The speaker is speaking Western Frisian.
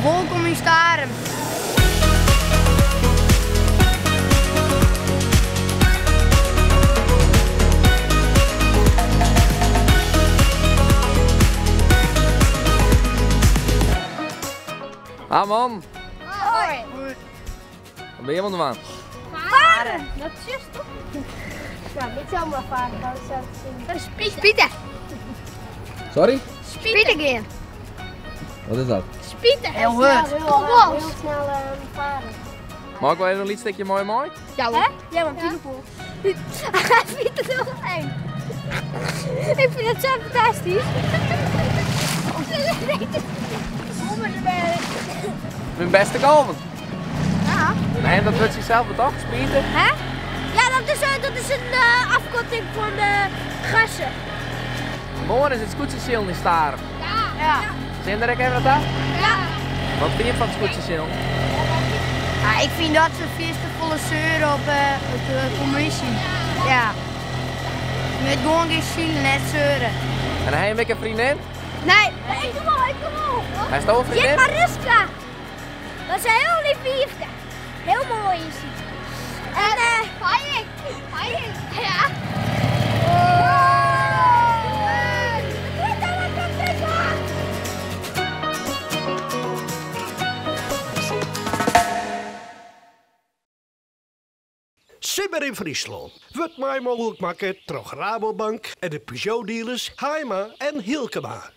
Wolkom yn Starum. Ha man. Hoi. Wat bin je oan it dwaan? Varen. Dat is toch? Ja, niet zomaar varen, dat is Spieten. Sorry? Spieten gean. Wat is dat? Spieten. Heel hurd. Heel, heel snel varen. Mag ik wel even een lyts stikje mei mei? Ja hoor. Ja, want ja. Hij vindt het heel eng. Ik vind het zo fantastisch. Mijn beste golven. Ja. Nee, dat wordt zichzelf toch? Spieten? Hè? Ja, dat is een afkorting van gassen. Morgen is het skûtsjesilen yn Starum. Ja. Ja. Zin er ek even wat aan? Ja. Wat fyn je fan it skûtsjesilen? Ja, ik vind dat ze veel te volle zeuren op de commissie. Ja. Met gewoon geen ziel, net zeuren. En hij een beetje vriendin? Nee. Ik doe wel, ik doe wel. Hij is toch een vriendin? Jip Mariska. Dat is een heel lief liefde. Heel mooi is hij. En Hayek. Hayek. Ja. Simmer yn Fryslân wurdt mei mooglik makke troch Rabobank en de Peugeot-dealers Haaima en Hylkema.